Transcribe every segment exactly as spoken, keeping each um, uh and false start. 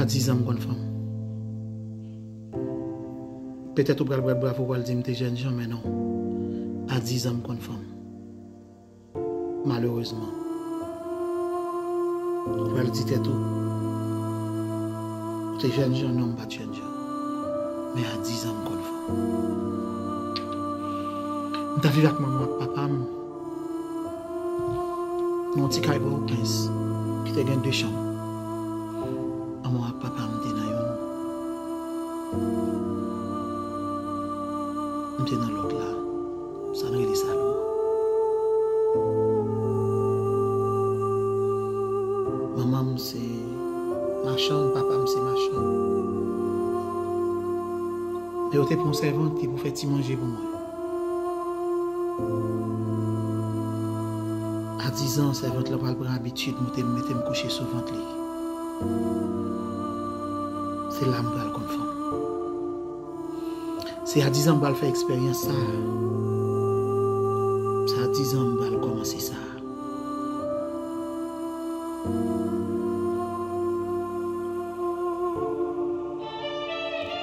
Dizan m konn fanm. Petèt ou pral bat bravo, ou pral di m te jènjan, men non. A dizan m konn fanm. Malerezman. Ou pral di tèt ou, ou te jènjan, non, m pa t jènjan. Men a dizan m konn fanm. M t ap viv ak manman ak papa m nan yon ti kay Pòtoprens ki te gen de chanm. Manman ak papa m te nan youn. M te nan lòt la. Sa n rele salon. Manman m se machann, papa m se machann. Men yo te pran yon sèvant ki pou fè ti manje pou mwen. A dizan, sèvant lan pral pran abitid moute m, mete m kouche sou vant li. Se la m pral konn fanm. Se a dizan m pral fè eksperyans sa a. Se a dizan m pral kòmanse sa a.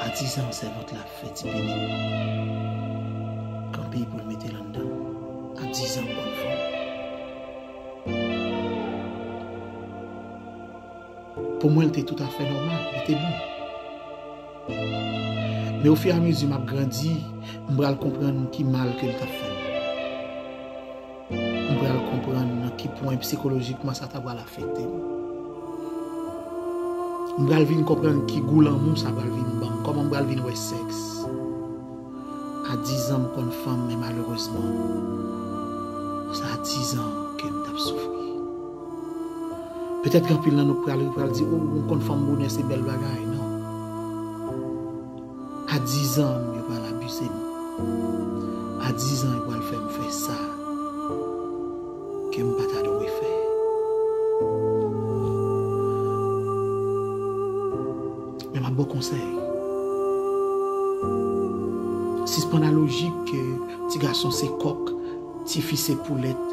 A dizan, sèvant la fè ti peni kanpe pou l mete l anndan. A dizan, m konn fanm. Pou mwen, l te toutafè nòmal, li te bon. Men ofiramezi m ap grandi, m pral konprann ki mal ke l t ap fè m. M pral konprann nan ki pwen psikolojikman sa ta pral afekte m. M pral vin konprann ki gou lanmou sa pral vin ban m, kòman m pral vin wè sèks. A dizan m konn fanm, men malerezman, sa a dizan ke m t ap soufri. Petèt gen anpil nan nou pral ri, pral di, "O, m konn fanm bonè, se bèl bagay." Non. A dizan m, yo pral abize m. A dizan, yo pral fè m fè sa ke m pa ta dwe fè. Men m ap ba w konsèy. Sispann a lojik ke ti gason se kòk, tifi se poulèt.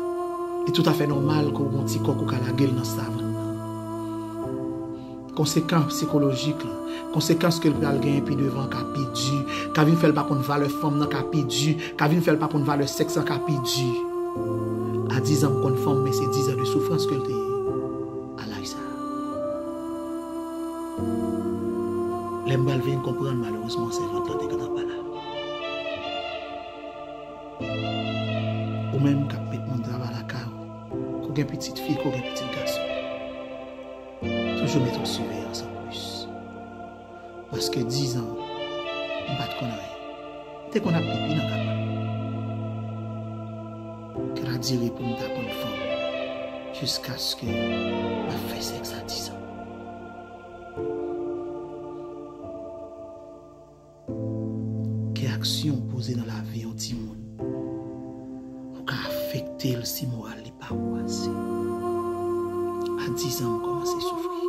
Li toutafè nòmal ke w gen yon ti kòk ou ka lage l nan savann nan. Konsekans sikolojik lan, konsekans ke l pral genyen pi devan ka pi di, ka vin fè l pa konn valè fanm nan ka pi di, ka vin fè l pa konn valè sèks lan ka pi di. A dizan m konn fanm, men se dizan de soufrans ke l te ye a laj sa a. Lè m pral vin konprann, malerezman, sèvant lan te gentan pa la. Ou menm k ap met moun travay lakay ou, ke w gen pitit fi, ke w gen pitit gason, toujou mete yon siveyans an plis. Paske dizan, m pa t konn anyen. M te konn ap pipi nan kaka. Ke la dire pou m ta konn fanm, jiskaske m ap fè sèks a dizan. Ke aksyon w poze nan lavi yon timoun, ou ka afekte l si moral li pa ou ase. A dizan, m kòmanse soufri.